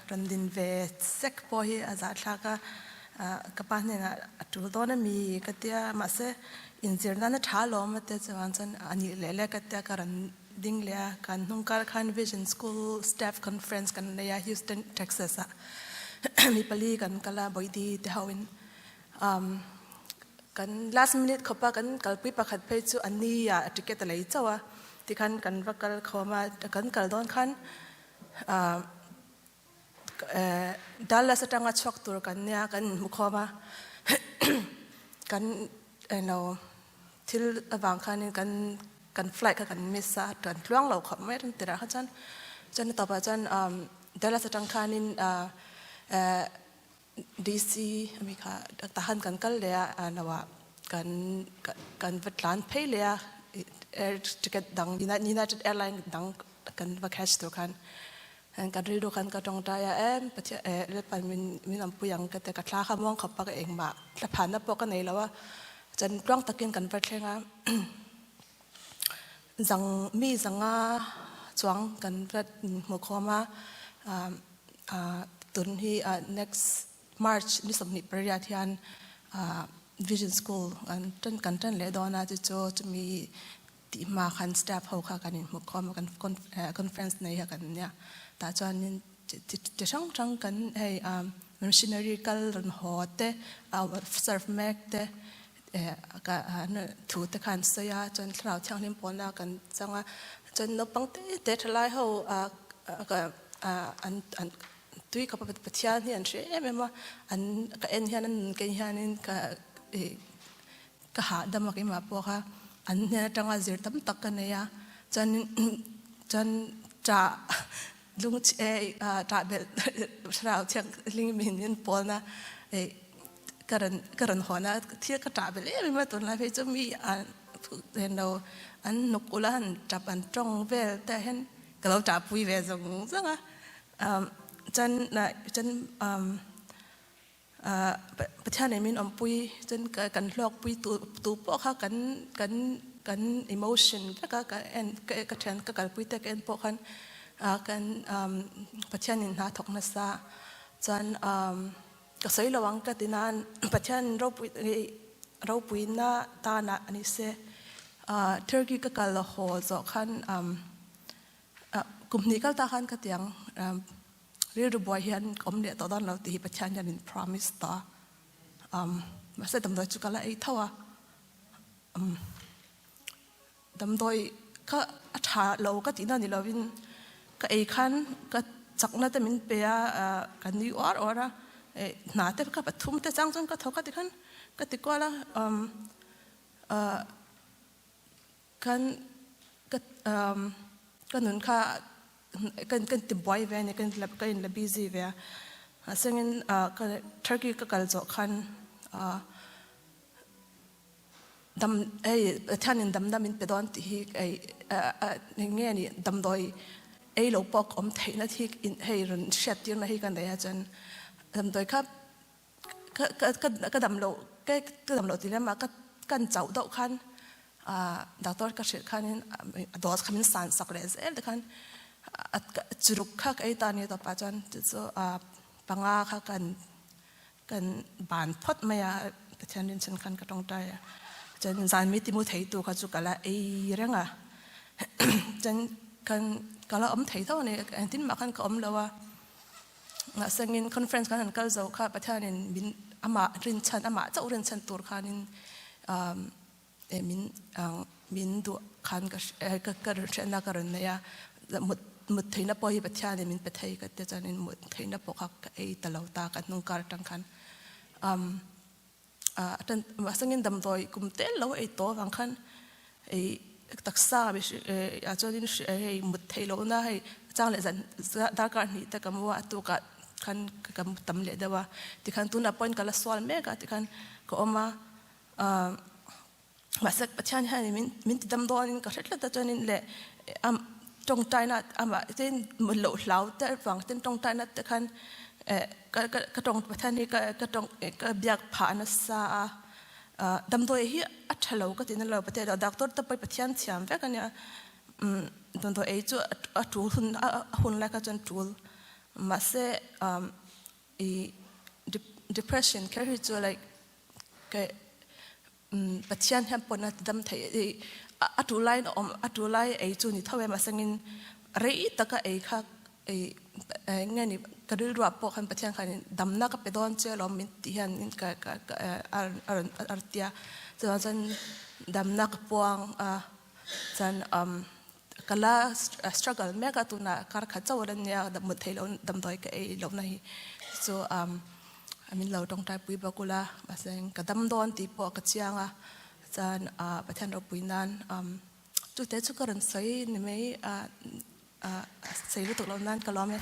rawn din ve sek pawh hi a zahthlak a, ka pa hnenah a tul dawn a mi ka tia mahse inzir nana tha alawm a tia chuvang chuan a nih leh leh ka tia ka rawn ding leh a, kan hnung kar khan Vision School Staff Conference kan nei a Houston, Texas ah mi pali kan kal a Bawihdi te ho in Kan last minute khawp a kan kalpui pakhat phei chu a ni ah ticket a lei chauh a, tikhan kan va kal khawm a, kan kal dawn khan Dallas atanga chhuak tur kan nia kan inhmu khawm a, kan eng lo thil avang khanin kan kan flight kha kan miss a, kan tluang lo khawp mai a tirah kha chuan, chuan a tawpah chuan Dallas atang khanin DC ami kha tahan kan kal leh a lo ah kan kan va tlan phei leh a air ticket dang United Airline dang kan va catch tur khan kan rilru khan ka tawngtai a em Pathian eh Lalpan min min awmpui ang ka ti a ka thla kha muang khawp a ka engmah thla phanna pawh ka nei lo a chuan tluang takin kan va thleng a zang mi zanga chuang kan va hmu khawm a Tun hi next March ni 28 hian Vision School kan tan kan tan leh dawn a, chu chu chumi tih hma khan staff ho kha kan inhmu khawm a, kan conference nei kha kan nia. Tah chuanin chi hrang hrang kan hei missionary kal rawn haw te, serve mek te thu te kha an sawi a, chuan thlarau thianghlim pawlna kan chang a, chuan naupang te te thalai ho an an tui khawp a Pathian hi an hre em em a, an ka en hian an nun kei hianin ka ih ka hahdam a keimah pawh kha an hnen atanga zir tam tak ka nei a, chuanin chuan ṭah lung ṭah belh thlarau thianghlim min pawlna ih ka rawn ka rawn hawn a thil ka ṭah belh em em a tunlai phei chu mi eng lo an hnuk ulh a an ṭap an ṭawng vel te ah hian ka lo ṭahpui ve zawng zawng a chuan chuan Pathian nen min awmpui chuan kan hlawkpui tu pawh kha kan kan kan emotion vek a ka en ka ṭhian ka kalpui te ka en pawh khan kan Pathian in hna thawk nasa chuan Ka sawi lo ang ka ti nain Pathian ropui ropuina tanah a ni se. Turkey ka kal haw zawh khan kum hnih kal ta khan ka ti ang rilru buai hian ka awm leh tawh dawn lo tih hi Pathian hian min promise tawh a. Mahse damdawi chu ka la ei tho a. Damdawi kha a tha lo ka tihna ni lovin ka ei khan ka chakna te min pe a, ka nui uar uar a, hna te ka pathum te chang chuan ka thawk a tikhan ka ti kual a, khan ka ka nun kha kan ti buai ve a ni, ka in la busy ve a, mahsengin Turkey ka kal zawh khan Dam hei Pathianin damna min pe dawn tih hi hei eng nge ni damdawi ei lo pawh ka awm theihna hi hei rawn hriat tirna hi ka nei a chuan damdawi kha ka ka ka dam loh ka dam loh tih lamah ka kan chauh deuh khan doctor ka hrilh khanin a dose kha min san sak leh zel te khan churuk kha ka ei ta a ni tawpah chuan chu chu panga kha kan Kan ban phawt mai a, Pathian rinchhan khan ka tawngtai a, chuan zan mi timu theitu kha chu ka la ei reng a, chuan kan ka la awm thei tho a ni, engtin mah khan ka awm lo a, mahsengin conference kan han kal zo kha Pathianin min amah rinchhan amah chauh rinchhan tur khanin min min duh khan ka ka hriatna ka rawn nei a, mut mut theihna pawh hi Pathianin min pe thei ka tia chuanin mut theihna pawh kha ka ei ta lo ta ka hnung kar atang khan mahsengin damdawi kum tel lo ei tawh avang khan ei taksa ah chuanin hei mut theih lohna hei chang leh zan darkar hnih te ka mu a a tukah khan ka mu tam leh deuh a tikhan tunah pawhin ka la sual mek a tikhan ka awm a. Mahse Pathian hian min min ti dam dawnin ka hre tlat a chuanin leh am tawngtaina amah te loh hlau te vang ten tawngtaina te khan eh ka ka ka tawng Pathian hi ka ka tawng ka biak phah nasa a damdawi hi a tha lo ka ti na lo Pathian doctor te pawh Pathian thiam vek a nia damdawi ei chu a tul hun a hun lai kha chuan tul. Mahse i depression kher hi chu like ka Pathian hian pawn a ti dam thei i a tu laiin a awm a tu lai ei chu ni tho em a sangin rei taka ei kha ei eng nge ni ka rilruah pawh khan Pathian khanin damna ka pe dawn che alawm min tih hian ka ka a rawn a rawn ti a chuvang chuan damna ka puang a chuan umm ka la struggle mek a tunah kar khat chauh a la nia mut theih loh damdawi ka ei lohna hi chu umm min lo tawngtai pui bawk ula mahse ka dam dawn tih pawh ka chiang a chuan ah Pathian ropui nan umm chute chu ka rawn sawi ni mai ah. A sei lutuk lo nan ka lawm e.